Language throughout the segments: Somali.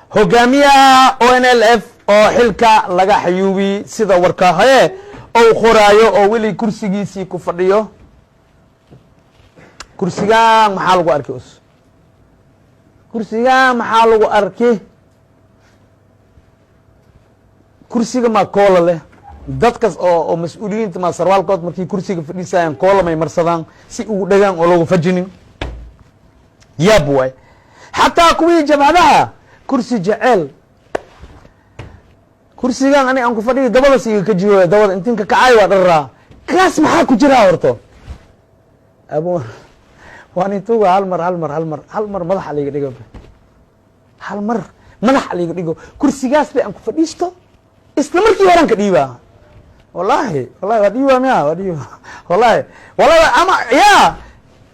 Hogaamiyaha ONLF oo xilka laga xayuubi, sida warka haye ou qoraayo, oo weli kursigiisii ku fadhiyo. Kursigaan maxaa lagu arki? Us kursigaan maxaa lagu arki? Kursiga maa koola leh? Dadkas oo mas-uuliyiinta maa sarwaalkood markii kursiga fadhiisayaan koola may marsadaan si ugu dhagaan oo loogu fajinin? Yaab waay. Xataa kuwii jabhadaha kursi jeceel. Kursigan ani aan ku fadhiyo dabadas iga ka jihooya, dabada intinka kacay waa dharaa. Kaas maxaa ku jiraa horto? Abu waan intuga hal mar, hal mar, hal mar, hal mar madaxa liiga dhigo, hal mar madaxa liiga dhigo. Kursigaas bay aan ku fadhiisto, isla markii horaan ka dhiibaa. Wallahi, wallahi waa dhiiba miya? Waa dhiiba, wallahi, wallahi. Ama ya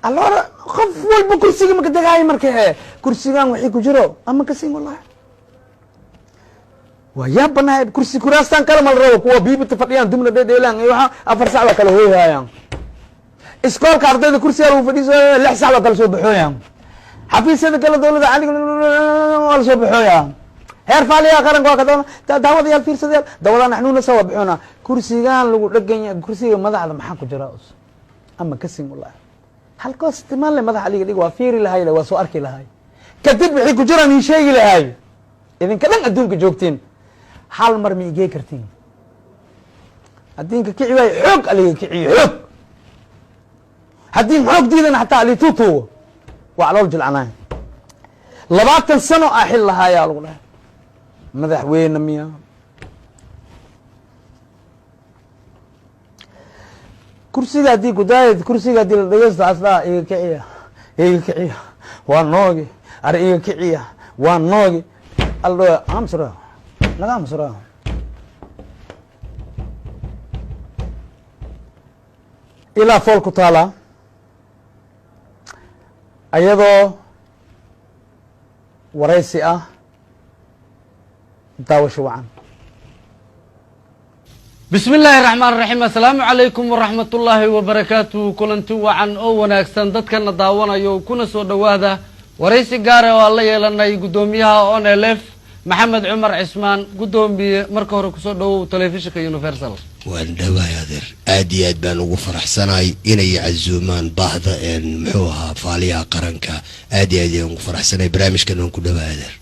allora qof walba kursiga maka degaayo. Marka he kursigan wixii ku jiro ama kasin, wallahi waa yaabanahay. Kursi kuraastan kale ma la rabo. Kuwa biibita fadhiyaan, dumna dhedheelaan iyo waxa 4 sac baa kala hooyhaayaan. Iskoolka ardayda kursiga lagu fadhiisayo, 6 sac baa kala soo baxooyaan. Xafiisyada kale dawladda caliga waa la soo baxooyaa. Heer faaliyaha qaranka waa ka daawadayaal, fiirsadayaal, dawadaan naxnuunasa waa baxoona. Kursigan lagu dheganya, kursiga madaxda maxaa ku jira ama kasin? Wallahi halkoos timaan le madaxa liga dhig, waa fiiri lahay, waa soo arki lahay. Kadib wixii ku jiraan ii sheegi lahay. Idinka dhan adduunka joogtiin, hal mar ma igey kartiin? Haddii inka kici waayo, xoog aliga kiciyo, xoog. Haddii xoog diidana, xataa alituutuugo, waa calool jilcanaay. 20 sano aa xil lahaayaa lagu dhahay madaxweyne miya? Kursiga haddii kudaayad, kursiga haddii la dhegeysto, asdhaa iga kiciya, iga kiciya, waa noogi ar, iga kiciya, waa noogi aldho amsra naga amsra. Ilaa fool ku taalaa ayadoo waraysi ah. Daawasho wacan. Bismi illaahi raxmaan raxiim. Assalaamu calaykum waraxmat ullaahi wabarakaatuhu. Kulanti wacan oo wanaagsan dadkana daawanayo, kuna soo dhowaada waraysi gaara oo aan la yeelanay guddoomiyaha ONLF, Maxamed Cumar Cismaan. Guddoomiye, marka hore kusoo dhawow telefishinka Universal. Waan dhawahay adeer, aad iyo aad baan ugu faraxsanahay inay casuumaan baahda muxuu ahaa faaliyaha qaranka. Aad iyo aad ayaan ugu faraxsanahay barnaamijkan, waan ku dhawahay adeer.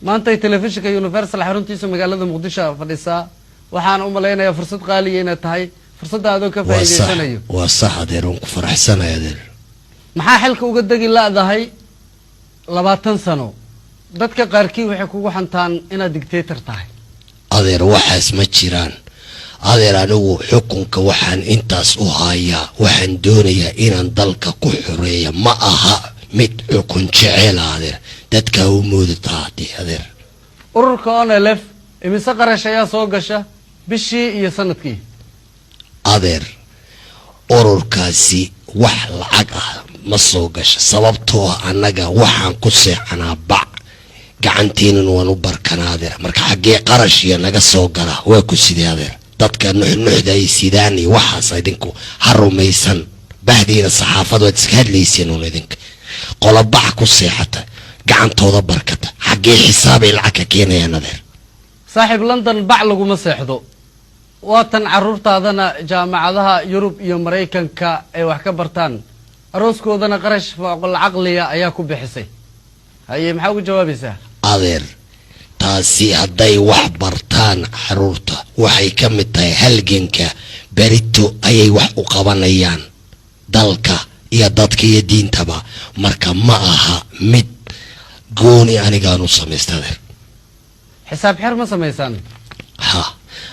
Maantay telefishinka Universal xaruntiisa magaalada Muqdisho fadhisaa. Waxaan u malaynayaa fursad qaaliya inay tahay fursadda adoo ka Waa sax. faa'iidaysanayo. Waa sax adeer, waan ku faraxsanahay adeer. Maxaa xilka uga degi la'dahay 20 sano? Dadka qaarkii waxay kugu xantaan inaad dictator tahay. Adeer, waxaas ma jiraan adeer. Anigu xukunka waxaan intaas u hayaa, waxaan doonayaa inaan dalka ku xoreeya. Ma aha mid xukun jeceela adeer, dadkaa u moodataa hadee adeer. Ururka ONLF imise qarash ayaa soo gasha bishii iyo sanadkii? Adeer, ururkaasi wax lacag ah ma soo gasha, sababtoo ah annaga waxaan ku seexanaa bac, gacantiinan waan u barkanaa adeer. Marka xaggee qarash iyo naga soo gala? Waa ku sidee adeer? Dadka nuxnuxda ay sidaan iyo waxaas idinku ha rumaysan. Bahdiina saxaafad waad iska hadlayseen uun. Idinka qolobac ku seexata, gacantooda barkata, xaggee xisaabay lacag ka keenayaan adeer? Saaxiib, London bac laguma seexdo. Waatan carruurtaadana jaamacadaha Yurub iyo Maraykanka ay wax ka bartaan, arooskoodana qarash fooqal caqliya ayaa ku bixisay. Haye, maxaa uga jawaabaysaa? Adeer, taasi hadday wax bartaan caruurta waxay ka mid tahay halganka. Berito ayay wax u qabanayaan dalka iyo dadka iyo diintaba. Marka ma aha mid gooni anigaan u samaysta adeer. Xisaab xer ma samaysaan? Ha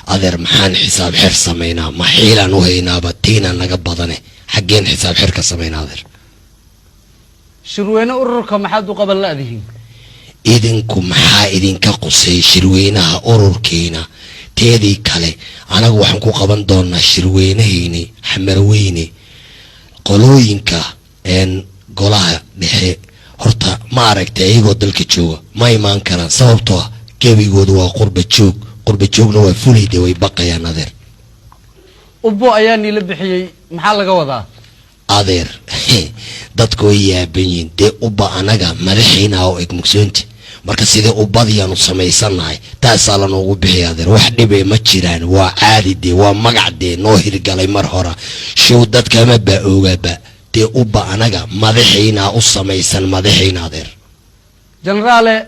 adeer, maxaan xisaab xer samaynaa? Ma xiilaan u haynaaba? Tiina naga badane, xaggeen xisaab xer ka samaynaa adeer? Shirweyne ururka maxaad u qaban la'dihiin? Idinku maxaa idinka qusay shirweynaha ururkeena? Teedii kale, anagu waxaan ku qaban doonaa shirweynahayni Xamarweyne. Qolooyinka golaha dhexe horta ma aragtay? Iyagoo dalka jooga ma imaan karaan, sababtoo ah gebigoodu waa qurba joog. Qurba joogna waa fulayde, way baqayaan adeer. Ubbo ayaa niila bixiyey, maxaa laga wadaa? Adeer, dadku way yaaban yihiin dee. Ubba anaga madaxiina oo eg mugsoonta. Marka sidee ubadiyaanu samaysannahay, taasaa lanoogu bixiya adeer. Wax dhibee ma jiraan, waa caadi dee, waa magac dee noo hirgalay mar hora. Show dadkama baa ogaaba dee, uba anaga madaxiinaa u samaysan, madaxiina adeer. Jenaraale,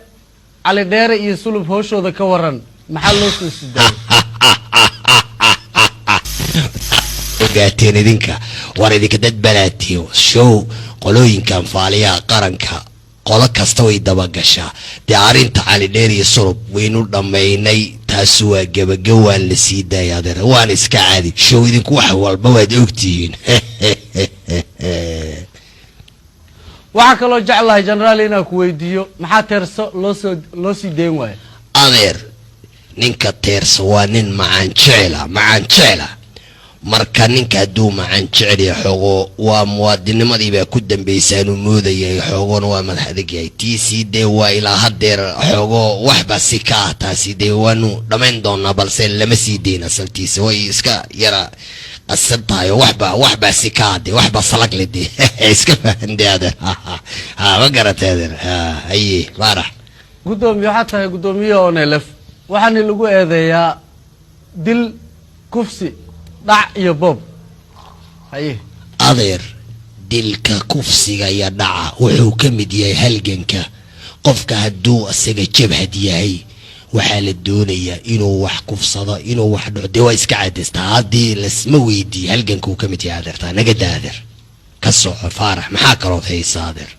Cali Dheere iyo Sulub hooshooda ka waran, maxaa loo soo sidaayay? Ogaateen idinka, war idinka dad balaatiyo. Show qolooyinkan faaliyaha qaranka qolo kasta way dabagashaa dee. Arrinta Cali Dheer iyo Sulub waynu dhammaynay, taas waa gebage, waan la sii daaya adeer, waan iska caadi. Show idinku wax walba waad ogtihiin. Waxaa kaloo jeclahay, jenaraal, inaan ku weydiiyo, maxaa Teerso loosoo loo sii deyn waayo? Adeer, ninka Teersa waa nin macaan jecela, macaan jecela. Marka ninka hadduu macaan jecel yahay, xoogo waa muwaadinimadii baa ku dambaysaanuu moodayay, xoogoona waa madax adag yahay. Tiisii dee waa ilaa haddeer xoogo waxba si ka ah, taasi dee waanu dhammayn doonaa, balse lama sii deyna saltiisa, way iska yara qasan tahay oo waxba si ka ah dee, waxba salag le dee, iska fahan dee adeer. Ha, ma garatay adeer? Ha, haye Faarax. Guddoomiye, waxaad tahay guddoomiye ONLF, waxaana lagu eedeeyaa dil, kufsi, dhac iyo boob, haye. Adeer, dilka, kufsiga iyo dhaca wuxuu ka mid yahay halganka. Qofka hadduu isaga jabhad yahay, waxaa la doonayaa inuu wax kufsado, inuu wax dhaco, dee waa iska cadaystaa. Haddii lasma weydiiye, halganka uu ka mid yahay adeertaa. Naga daa adeer, ka soco Faarax. Maxaa kalood haysa adeer?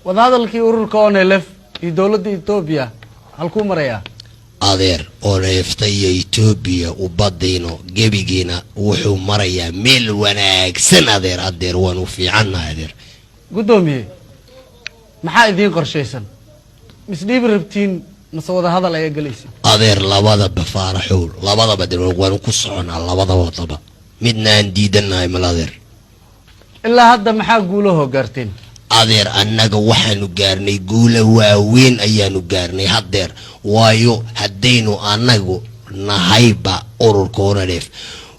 Wadahadalkii ururka ONLF iyo dowladda Etoobiya halkuu marayaa? Adeer, ONLF-ta iyo Etoobiya ubadayno gebigiina wuxuu marayaa meel wanaagsan adeer. Adeer, waanu fiicannahay adeer. Guddoomiye, maxaa idiin qorshaysan? Misdhiibi rabtiin mase wadahadal ayaa gelaysa? Adeer, labadaba Faaraxow, labadaba de waanu ku soconaa, labadaba daba, midna aan diidanahay mal adeer. Ilaa hadda maxaa guulahoo gaarteen? Adeer, annaga waxaanu gaarnay guula waaweyn ayaanu gaarnay haddeer, waayo haddaynu annagu nahayba ururka ONLF,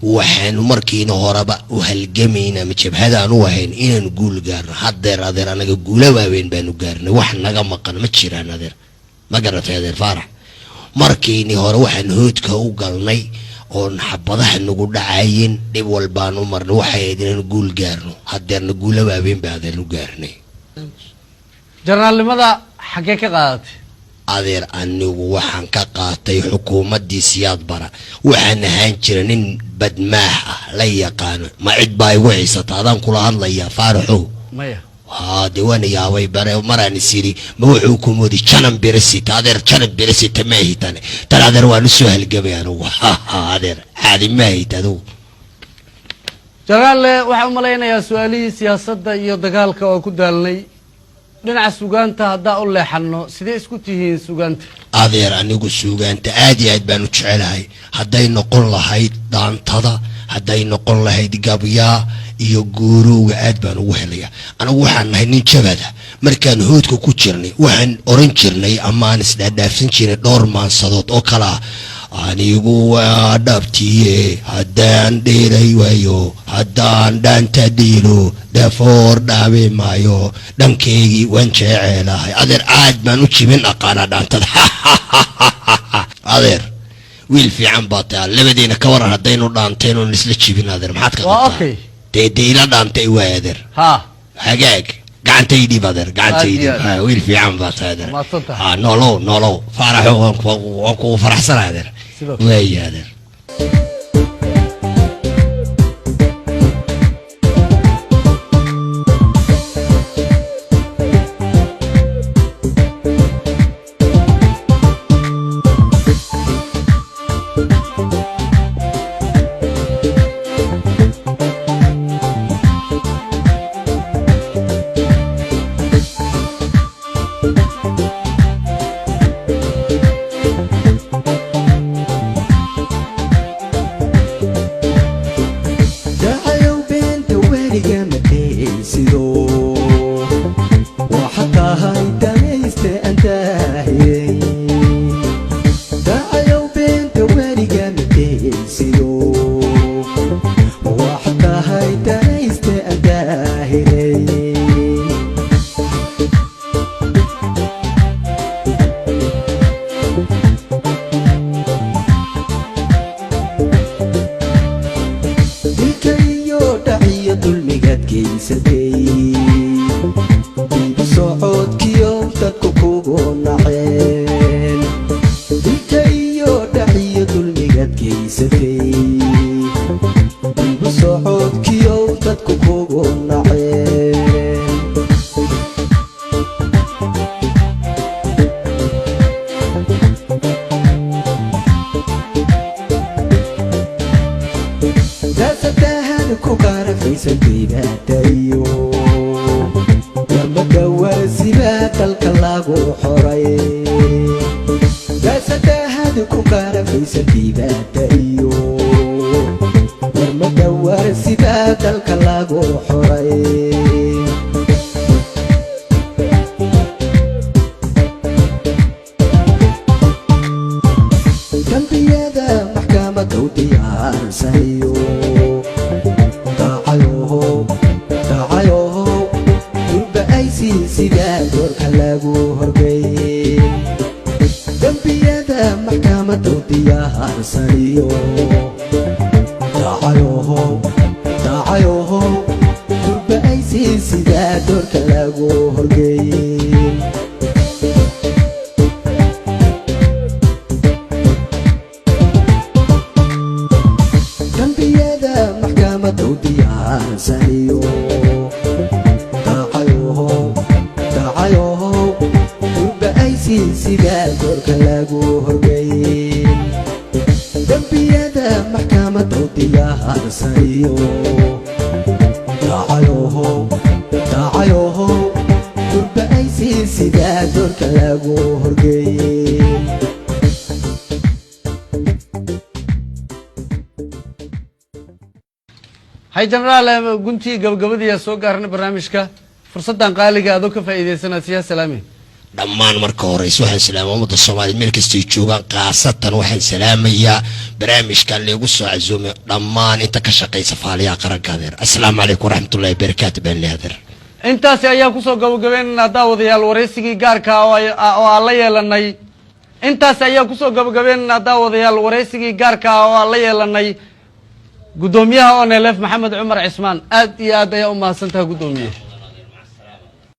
waxaanu markiina horeba u halgamaynaa ama jabhadaan u ahayn inaanu guul gaarno. Haddeer adeer, annaga guula waaweyn baanu gaarnay, wax naga maqan ma jiraan adeer. Ma garatay adeer Faarax? Markiini hore waxaan hoodka u galnay oon xabadaha nagu dhacayeen, dhib walbaan u marnay, waxay ahayd inaanu guul gaarno. Haddeerna guula waaweyn baa adeernu gaarnay. Janaraalnimada xaggee ka qaadatay? Adeer, anigu waxaan ka qaatay xukuumaddii Siyaad Bara. Waxaan ahaan jira nin badmaax ah la yaqaano. Ma cid baa igu haysata adaan kula hadlayaa Faaraxow? Maya. Haa dee, waan yaabay bare maraan is yidhi, ma wuxuu ku moodi janan beresita? Adeer, janan beresita ma ahitane tan. Adeer, waan usoo halgamay anugu adeer, caadi ma ahit adugu. Jenaraalle, waxaan u malaynayaa su-aalihii siyaasadda iyo dagaalka oo ku daalnay. Dhinaca sugaanta haddaa u leexanno, sidee isku tihiin sugaanta? Adeer, anigu suugaanta aad iyo aad baan u jecelahay. Hadday noqon lahayd dhaantada, hadday noqon lahayd gabyaa iyo guurowga, aad baan ugu helaya. Anigu waxaan nahay nin jabada. Markaan hoodka ku jirnay, waxaan oran jirnay ama aan isdhaadhaafsan jirnay dhowr maansadood oo kale ah: "Anigu waa dhabtiye, haddaan dheeray waayo, haddaan dhaanta dhiilo, dhafoor dhaabi maayo, dhankaygii waan jecelahay." Adeer, aad baan u jibin aqaanaa dhaantada. Adeer, wiil fiican baa tahay. Labadeena ka waran haddaynu dhaantayn oon isla jibin adeer? Maxaad ka Waa qabtaa? Okay. Dee ila dhaantay waay adeer. Haa. Hagaag, gacantay dhiib adeer, gacantay Aad iyo dhiib. aad. Ha, wiil fiican baa tahay adeer. Mahadsan tahay. Ha, nolow nolow Faaraxo, waan kugu faraxsanahay adeer. Sidoo kale. Waaya adeer. naceen. Dilka iyo dhaxiyo dulmigaad geysatay, dibu socodkiyow dadku kugu naceen. Daasadahan ku qarafaysan dibaadayo warmadawarsiba dalka lagu xoray. Daasadahan ku qarafaysan dibaadayo warmadawarsiba dalka lagu xoray. Dambiyada maxkamada u diyaarsanayo, dacayoho dacayoho, durba aysi sida doorka lagu horgeeyey. Dambiyada maxkamada u diyaarsanayo, dacayoho dacayoho, durba aysi sida doorka lagu horgeeyey. Dambiyada maxkamada u diyaarsanayo, dacayoho dacayoho, durba aysi sida doorka lagu horgeeyey. Dambiyada maxkamada u diyaarsanayo, dacayoho dacayoho, durba aysi sida doorka lagu horgeeyey. Hay jenaraal, guntii gabagabadiiyaa soo gaarnay barnaamijka. Fursaddan qaaliga adoo ka faa'iidaysanaa, siyaa salaami. Dhammaan marka horeyse waxaan salaama ummadda Soomaaliya meel kastay joogaan, khaasatan waxaan salaamayaa barnaamijkan leegu soo casuumay dhammaan inta ka shaqaysa faaliyaha qaranka. Adeer, assalaamu calaykum waraxmatullahi wabarakaatu baan leeyahay, adeer. Intaasi ayaa kusoo gabagabaynaynaa, daawadayaal, waraysigii gaarka oo aan la yeelanay. Intaasi ayaa kusoo gabagabeynaynaa, daawadayaal, waraysigii gaarka ah oo aan la yeelanay guddoomiyaha ONLF, Maxamed Cumar Cismaan. Aad iyo aad ayaa u mahadsantaha, guddoomiye.